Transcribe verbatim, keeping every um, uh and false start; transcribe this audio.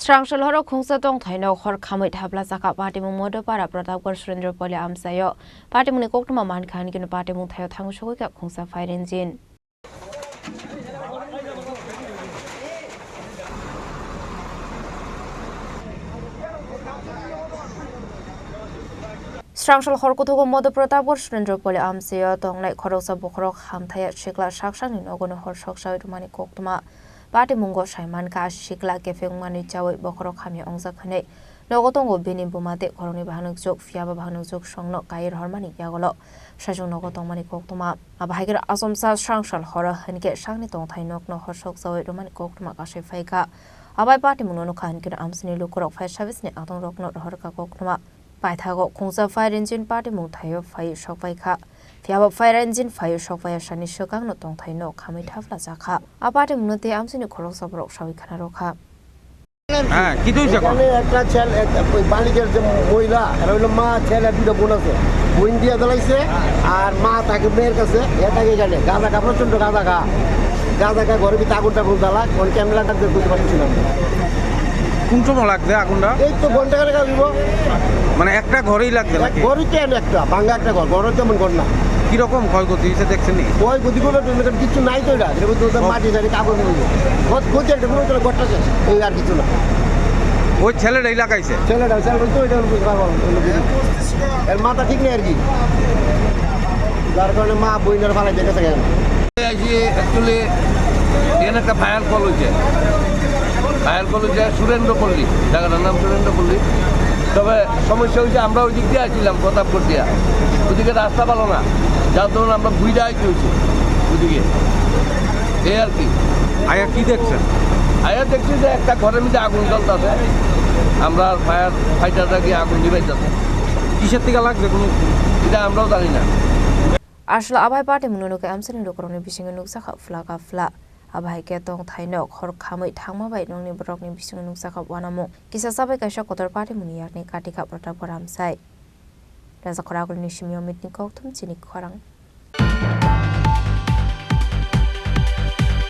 Srangsalhoro khungsa tongthaino hor khamwi thapla chakha patimung Modopara Pratapgarh Surendropalli amchaio. Patimungni koktwma mankha hinkhe patimung thaio thangwi sogwikha khungsa fire engine. Srangsal hor kuthugo Modopratapgarh Surendropalli amchaio tongnai khoroksa bokhorok hamthaya sikla saksakni nogono hor soksawi rwmani koktwma. Patimungo saimankha, sikla kefeng manwi chawi bokhorok hamya wngjak hwnwi nogo tongo bini buma tei khoroknwi bahanokjwk, phiyaba bahanokjwk songno kaiwi rohormani yagulo saichung nogo tongmani koktwma. Abo hai khe achomsa srangsal horo hinkhe sakni tongthai nokno hor soksawi rwmani koktwma kasui phaikha. Abai patimungno nukha hinkhe amchaini lukurok fire service ni adongrokno rohorkha koktwma. Paithago khungsa fire engine patimung thaio phaiwi sokpaikha. Phiyaba fire engine phaiwi sokpaiya sani swkangno tongthaino khamwi thapla chakha. A patimungno tei amchaini khoroksa borok sawi khna rwkha. হ্যাঁ, কি তো হয়েছে এখন? এখানে একটা ছেলে, এক-, ওই বালিকের যে মহিলা, এরা হইলো মা, ছেলে, দুটো বোন আছে। বোন দিয়ে জ্বালাইছে, আর মা তাকে মেয়ের কাছে, এ থাকে এখানে, গাঁজা খা, প্রচণ্ড গাঁজা খা। গাঁজা খা, ঘরের ভিতরে আগুন টাগুন জ্বালা, কোন ক্যামেরা কাটতে বুঝতে পারছি না। কোন সময় লাগছে আগুনটা? এই তো ঘন্টা খানেক আগে দিব। মানে একটা ঘরেই লাগছে এক নাকি? ঘরই তো এমন একটা, ভাঙ্গা একটা ঘর, ঘরও তেমন ঘর না। কিরকম ক্ষয়ক্ষতি হয়েছে দেখছেন নি? ক্ষয়ক্ষতি বলতে তো এরকম কিছু নাই তো এটা, এরকম তো ওদের ও। মাটি টাটি কাপড় মিলে। ঘর, ঘর একটা পুরো ঘরটা শেষ, এই আর কিছু না। ওই ছেলেটাই লাগাইছে? ছেলেটা, ছেলেটা তো এটা বুঝতে পারবো না। এর মাথা ঠিক নেই আর কি, যার কারণে মা বইনের ফালাই দেখে থাকে। আইসি actually এখানে একটা ফায়ার কল হয়েছে, ফায়ার কল হয়েছে সুরেন্দ্রপল্লী, জায়গাটার নাম সুরেন্দ্রপল্লী। তবে সমস্যা হয়েছে, আমরা ওই দিক দিয়ে আসছিলাম প্রতাপগড় দিয়া, ওদিকে রাস্তা ভালো না, যার দরুন আমরা ঘুরে আইতে হয়েছে ওদিকে, এই আর কি। আয়া কি দেখছেন? আয়া দেখছি যে একটা ঘরের মধ্যে আগুন জ্বলতেছে, আমরা ফায়ার ফাইটাররা গিয়ে আগুন নিভাইতেছে। কিসের থেকে লাগছে কোনো? এটা আমরাও জানি না। Aswk abai patimungno nukha amchaini lukurokni bisingo nukjakha phlaka phla. Abo hai khe tongthaino hor khamwi thangma bai nokni borokni bisingo nukjakha uanamung. Kisa chabai kaisa kotor patimungni yakni katikha Pratapgarh amchai. Rajakhor agulini simi Omitni kokthum chini khorang.